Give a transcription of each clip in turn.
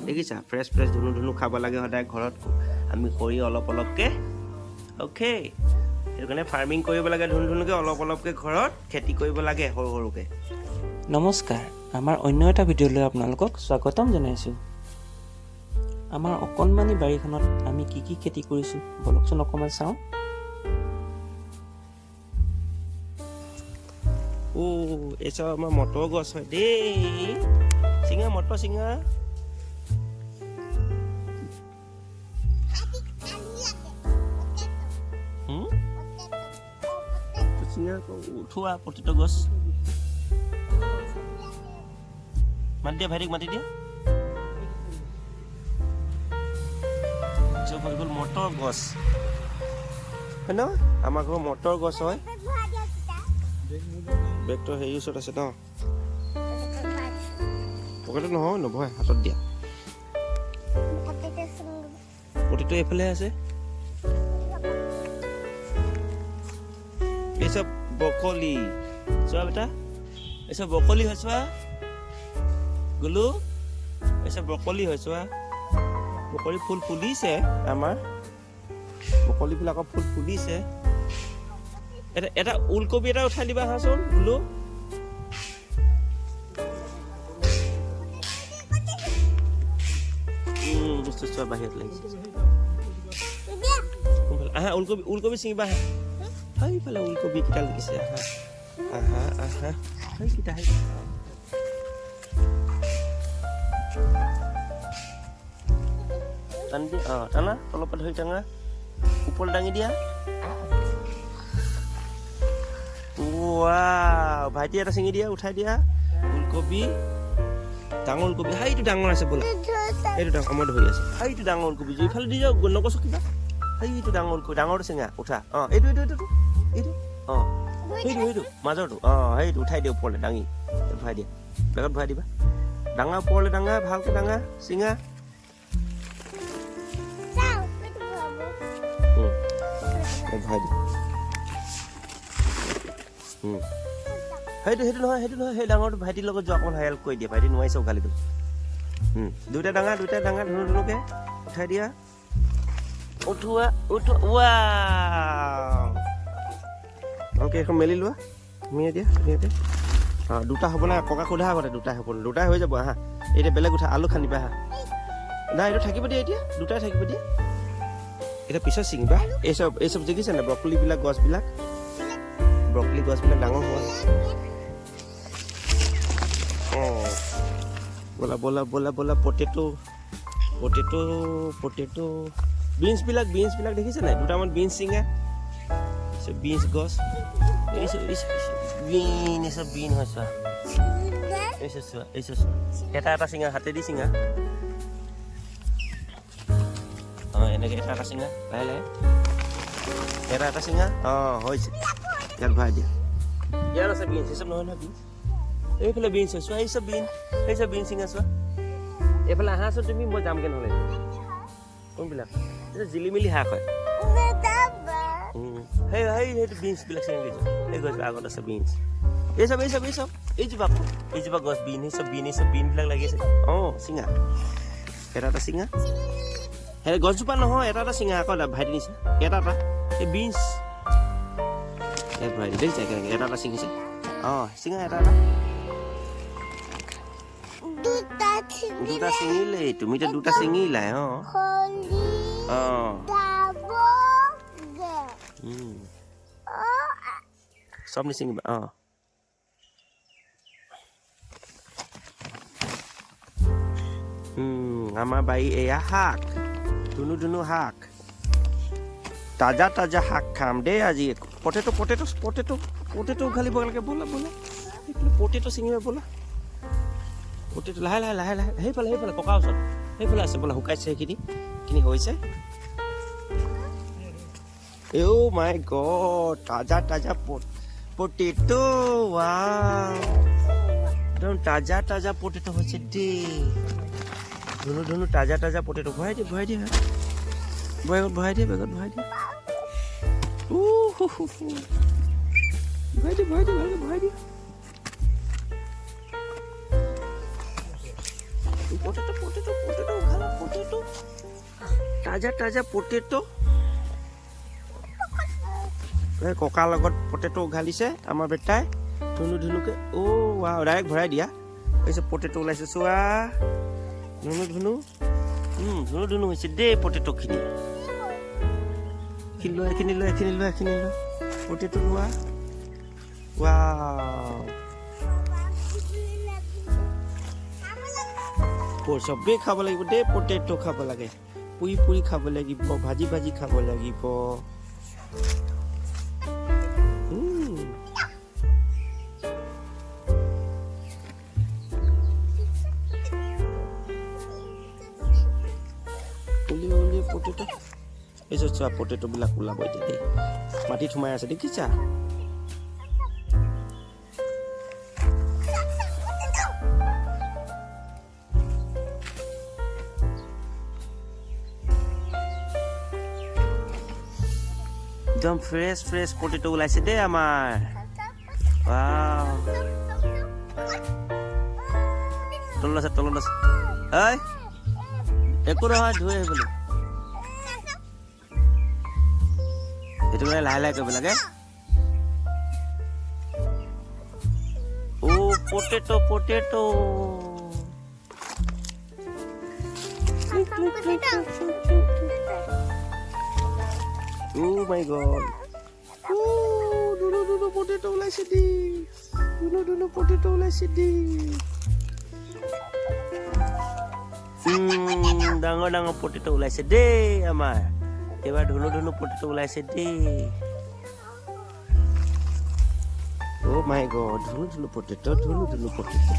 দেখিছা, fresh fresh ধুনু ধুনু খাব লাগে সদায় ঘৰত আমি কৰি অলপ অলপকৈ। অ'কে, সেইটো কাৰণে ফাৰ্মিং কৰিব লাগে, ধুনু ধুনুকৈ অলপ অলপকৈ ঘৰত খেতি কৰিব লাগে সৰু সৰুকৈ। নমস্কাৰ, আমাৰ অন্য এটা ভিডিঅ'লৈ আপোনালোকক স্বাগতম জনাইছোঁ। আমাৰ অকণমানি বাৰীখনত আমি কি কি খেতি কৰিছোঁ ব'লকচোন অকণমান চাওঁ। অ' এই চব আমাৰ মটৰ গছ হয় দেই। চিঙা মটৰ চিঙা। হুম? চিঙা আকৌ উঠোৱা পটেটো গছ। মাতি দিয়া ভাইটিক, মাতি দিয়া। চব হৈ গ'ল মটৰ গছ হয় ন, আমাৰ ঘৰৰ মটৰ গছ হয়। বেগটো হেৰি ওচৰত আছে ন, পকেটত নহয়, নভয়, হাতত দিয়া। প্ৰতিটো এইফালে আছে। এই চব ব্ৰকলি চোৱা বেটা, এই চব ব্ৰকলি হয় চোৱা গুলু, এই চব ব্ৰকলি হয় চোৱা। ব্ৰকলি ফুল ফুলিছে, আমাৰ ব্ৰকলিবিলাকৰ ফুল ফুলিছে। এটা এটা ওলকবি এটা উঠাই দিবা আহাচোন গুলু। বস্তু চোৱা বাহিৰত লাগিছে। কোনফালে? আহা, ওলকবি ওলকবি ছিঙিবা আহা। সেইফালে ওলকবি কেইটা লাগিছে, আহা আহা আহা, সেইকেইটা সেই। টানি দিয়া, অঁ টানা, তলৰ পৰা ধৰি টাঙা, ওপৰলৈ দাঙি দিয়া। ৱাও, ভাইটি এটা ছিঙি দিয়া, উঠাই দিয়া। ওলকবি, ডাঙৰ ওলকবি, সেইটো ডাঙৰ আছে ব'লা, সেইটো ডাঙৰ, মই ধৰি আছোঁ। সেইটো ডাঙৰ ওলকবি, ইফালে দি যাওক, নগছ কিবা। সেইটো ডাঙৰ ওলকবি, ডাঙৰটো চিঙা, উঠা। অঁ এইটো এইটো এইটো এইটো, অঁ সেইটো সেইটো মাজৰটো, অঁ সেইটো উঠাই দিয়া, ওপৰলৈ দাঙি ভৰাই দিয়া, বেগত ভৰাই দিবা। ডাঙা ওপৰলৈ ডাঙা, ভালকৈ ডাঙা, চিঙা। ভৰাই দিয়া। সেইটো সেইটো নহয়, সেইটো নহয়, সেই ডাঙৰটো ভাইটিৰ লগত যোৱা, অকণমান হেল্প কৰি দিয়া, ভাইটি নোৱাৰিছে উঘালিবলৈ। দুইটা ডাঙা, দুইটা ডাঙা, ধুনু ধুনুকৈ উঠাই দিয়া। উঠোৱা উঠোৱা, ৱাও, ভালকৈ এখন মেলি লোৱা, মেলি দিয়া ধুনীয়াকৈ। অঁ দুটা হ'ব নাই, ককা সোধা আগতে দুটা হ'ব, দুটাই হৈ যাব। আহা এতিয়া বেলেগ উঠা, আলু খান্দিবা আহা। নাই এইটো থাকিব দিয়া, এতিয়া দুটাই থাকিব দিয়া, এতিয়া পিছত ছিঙিবা। এই চব এই চব দেখিছে নাই ব্ৰকলিবিলাক, গছবিলাক, ব্ৰকলি গছবিলাক ডাঙৰ হোৱা। অঁ ব'লা ব'লা ব'লা ব'লা, পটেটো পটেটো পটেটো, বিনছবিলাক, বিনছবিলাক দেখিছে নাই, দুটামান বিনছ ছিঙা, বিনছ গছ। এই চব বিন, এই চব বিন হয় চোৱা, এই চব চোৱা, এই চব চোৱা, এটা এটা ছিঙা, হাতেদি ছিঙা। অঁ এনেকৈ এটা এটা ছিঙা, লাহে লাহে এটা এটা ছিঙা। অঁ হৈছে, ইয়াত ভৰাই দিয়া। ইয়াত আছে বিনছ, এই চব নহয় নহয় বিনছ, এইফালে বিনছ হয় চোৱা, এই চব বিন, এই চব বিন ছিঙা চোৱা। এইফালে আহাচোন তুমি, মই যামগৈ নহ'লে। কোনবিলাক এইটো জিলিমিলি শাক হয়। সেই সেই সেইটো বিনছবিলাক ছিঙি গৈছোঁ, সেই গছ আগত আছে বিনছ। এই চব এই চব এই চব এইজোপা আকৌ এইজোপা গছ বিন, সেই চব বিন, এই চব বিনবিলাক লাগি আছে। অঁ ছিঙা, এটা এটা ছিঙা, সেই গছজোপা নহয়, এটা এটা ছিঙা আকৌ ভাইটি নিচিনা, এটা এটা এই বিনছ ইয়াত ভৰাই দিয়ে। দেখিছা কেনেকৈ এটা এটা ছিঙিছে? অঁ ছিঙা এটা এটা, দুটা ছিঙিলেই, তুমিতো দুটা ছিঙিলাই। অঁ অঁ চব নিছিঙিবা। অঁ আমাৰ বাৰী এয়া শাক, ধুনু ধুনু শাক, তাজা তাজা শাক খাম দেই আজি। পটেটো পটেটো পটেটো পটেটো উঘালিব লাগে, ব'লা ব'লা, সেইফালে পটেটো ছিঙিব ব'লা। পটেটো লাহে লাহে লাহে লাহে, সেইফালে সেইফালে ককা ওচৰত সেইফালে আছে, ব'লা, শুকাইছে সেইখিনি, সেইখিনি হৈছে। অ' মাই গড, তাজা তাজা পটেটো, ৱাও, একদম তাজা তাজা পটেটো হৈছে দেই। ধুনু ধুনু তাজা তাজা পটেটো, ভৰাই দিয়ে, ভৰাই দিয়ে, বেগত ভৰাই দিয়ে, বেগত ভৰাই দিয়ে। ভৰাই দিয়ে, ভৰাই দিয়ে, ভালকৈ ভৰাই দিয়ে। Potato potato potato, পটেটো, তাজা তাজা পটেটো। এই ককাৰ লগত পটেটো উঘালিছে আমাৰ বেটাই ধুনু ধুনুকে। অ' ৱাও, ডাইৰেক্ট ভৰাই দিয়া। এই চব পটেটো ওলাইছে চোৱা, ধুনু ধুনু। ধুনু ধুনু হৈছে দেই পটেটোখিনি। এইখিনি লোৱা, এইখিনি লোৱা, এইখিনি লোৱা, এইখিনি লোৱা, পটেটো লোৱা। ৱাও, চবেই খাব লাগিব দেই। পটেটো খাব লাগে, পুৰি পুৰি খাব লাগিব, ভাজি ভাজি খাব লাগিব। উলিওৱা উলিওৱা পটেটো। এই চোৱা, পটেটোবিলাক ওলাব এতিয়া দেই, মাটিত সোমাই আছে দেখিছা। একদম ফ্ৰেছ ফ্ৰেছ পটেটো ওলাইছে দেই আমাৰ। ৱাও, তলত আছে, তলত আছে। ঐ একো নহয়, ধুই আহিবলৈ। সেইটো মানে লাহে লাহে কৰিব লাগে। অ' potato, potato. Oh my god. Oh, Dhunu Dhunu potato ওলাইছে দি, ধুনু ধুনু পটেটো ওলাইছে দি। ডাঙৰ ডাঙৰ পটেটো ওলাইছে দেই আমাৰ। এইবাৰ ধুনু ধুনু পটেটো ওলাইছে দেই। Oh my god, Dhunu Dhunu potato, Dhunu Dhunu potato.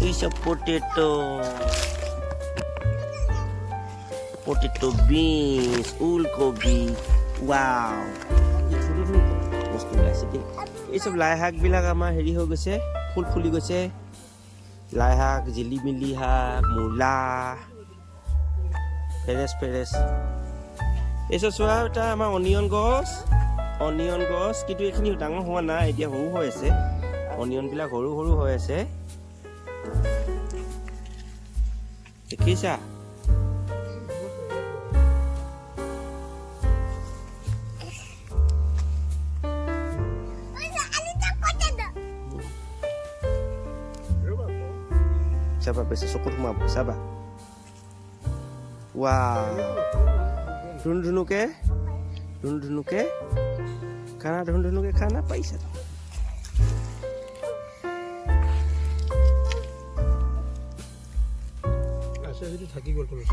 এই চব পটেটো, পটেটো, বিনছ, ওলকবি। ৱাও, ধুনু ধুনু বস্তু ওলাইছে দেই। এই চব লাই শাকবিলাক আমাৰ হেৰি হৈ গৈছে, ফুল ফুলি গৈছে। লাই শাক, জিলিমিলি শাক, মূলা, ফেৰেছ ফেৰেছ। এই চব চোৱা, এটা আমাৰ অনিয়ন গছ, অনিয়ন গছ, কিন্তু এইখিনি ডাঙৰ হোৱা নাই, এতিয়া সৰু হৈ আছে। অনিয়নবিলাক সৰু সৰু হৈ আছে, দেখিছা। চাবা, বেছি চকুত সোমাব, চাবা। ৱাও, ধুনু ধুনুকে, ধুনু ধুনুকে খানা, ধুনু ধুনুকে খানা পাইছা। আছে যদি থাকি গ'ল তলত।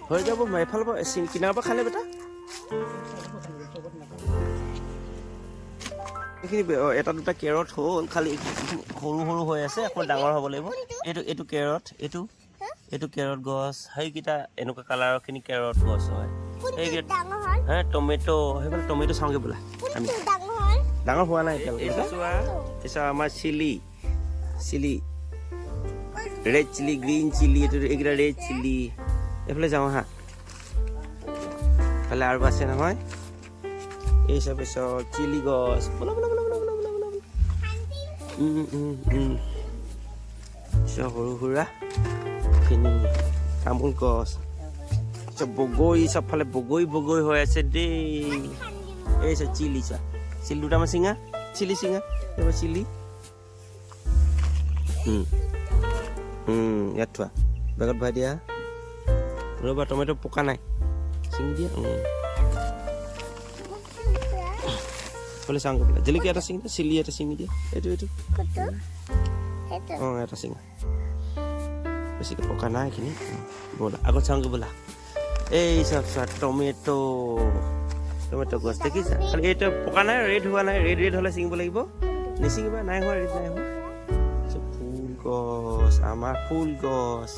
হৈ যাব। এফালৰ পৰা কিনাৰৰ পৰা খালে বেটা। এইখিনি এটা দুটা কেৰট হ'ল, খালি সৰু সৰু হৈ আছে, অকণমান ডাঙৰ হ'ব লাগিব। এইটো কেৰট, এইটো কেৰট গছ। সেইকেইটা এনেকুৱা কালাৰৰখিনি কেৰট গছ হয়। সেইকেইটা হে টমেট', সেইফালে টমেট' চাওঁগৈ বোলা আমি। ডাঙৰ হোৱা নাই এতিয়ালৈকে। এইটো চোৱা, এইটো আমাৰ chilli, chilli, red chilli, green chilli, এইটো এইকেইটা ৰেড চিলি। এইফালে যাওঁ আহা, এইফালে আৰু আছে নহয়। এই চব চব চিলি গছ। বোলা বোলা বোলা বোলা বোলা বোলা বোলা। চব সৰু সুৰা খিনি তামোল গছ, চব বগৰী, চবফালে বগৰী বগৰী হৈ আছে দেই। এই চব চিলি, চোৱা চিলি দুটামান চিঙা, চিলি চিঙা, এইবাৰ চিলি। ইয়াত থোৱা, বেগত ভৰাই দিয়া। ৰ'বা, টমেট' পকা নাই, ছিঙি দিয়া। এইফালে চাওঁগৈ বোলে। জলকীয়া এটা ছিঙি দিয়া, চিলি এটা ছিঙি দিয়া। এইটো এইটো, অঁ, এটা ছিঙা, বেছিকৈ পকা নাই এইখিনি। ব'লা আগত চাওঁগৈ বোলা। এই চব চোৱা, টমেট', টমেট' গছ দেখিছা। খালি এইটো পকা নাই, ৰেড হোৱা নাই। ৰেড ৰেড হ'লে ছিঙিব লাগিব। নিছিঙিবা, নাই হোৱা, ৰেড নাই হোৱা। চব ফুল গছ, আমাৰ ফুল গছ।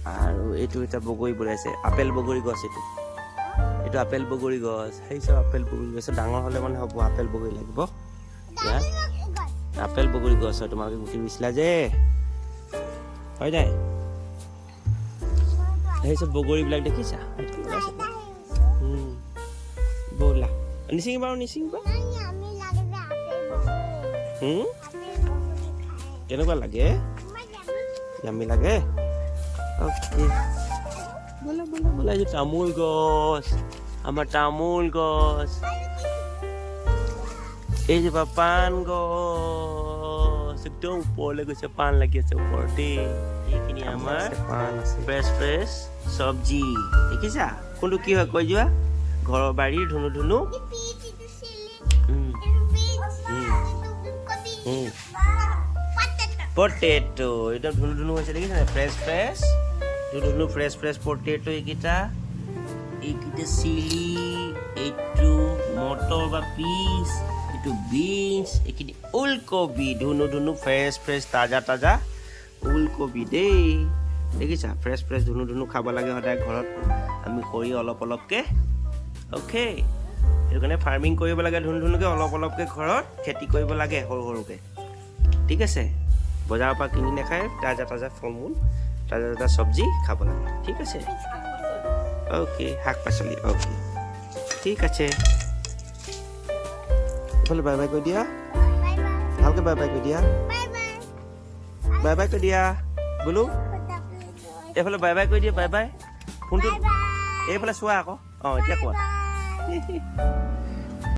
আৰু এইটো এটা বগৰী ওলাইছে, আপেল বগৰী গছ। এইটো আপেল বগৰী গছ। সেই চব আপেল বগৰী গছ, ডাঙৰ হ'লে মানে হ'ব, আপেল বগৰী লাগিব ইয়াত। আপেল বগৰী গছ হয়, তোমালোকে গুটি ৰুইছিলা যে, হয় নাই? সেই চব বগৰীবিলাক দেখিছা, ব'লা। নিচিঙিবা আৰু নিচিঙিবা। কেনেকুৱা লাগে? য়ামি লাগে। অ'কে, বোলা বোলা বোলা। এইটো তামোল গছ, আমাৰ তামোল গছ। এইজোপা পাণ গছ, একদম ওপৰলৈ গৈছে, পাণ লাগি আছে ওপৰতে। এইখিনি আমাৰ পাণ আছে। ফ্ৰেছ ফ্ৰেছ চব্জি দেখিছা। কোনটো কি হয় কৈ যোৱা। ঘৰৰ বাৰীৰ ধুনু ধুনু। পটেটো একদম ধুনু ধুনু হৈছে, দেখিছা নাই? ফ্ৰেছ ফ্ৰেছ ধুনু ধুনু, ফ্ৰেছ ফ্ৰেছ পটেটো এইকেইটা। এইকেইটা চিলি, এইটো মটৰ বা পিচ, এইটো বিনছ, এইখিনি ওলকবি, ধুনু ধুনু ফ্ৰেছ ফ্ৰেছ তাজা তাজা ওলকবি দেই। দেখিছা, ফ্ৰেছ ফ্ৰেছ ধুনু ধুনু খাব লাগে সদায় ঘৰত আমি কৰি অলপ অলপকৈ। অ'কে, সেইটো কাৰণে ফাৰ্মিং কৰিব লাগে, ধুনু ধুনুকৈ অলপ অলপকৈ ঘৰত খেতি কৰিব লাগে সৰু সৰুকৈ। ঠিক আছে, বজাৰৰ পৰা কিনি নাখায়, তাজা তাজা ফল মূল, তাজা তাজা চব্জি খাব লাগে। ঠিক আছে, অ'কে। শাক পাচলি, অ'কে, ঠিক আছে। এইফালে বাই বাই কৈ দিয়া, ভালকৈ বাই বাই কৈ দিয়া, বাই বাই কৈ দিয়া বোলো। এইফালে বাই বাই কৈ দিয়া, বাই বাই। ফোনটো এইফালে চোৱা আকৌ। অঁ, এতিয়া কোৱা।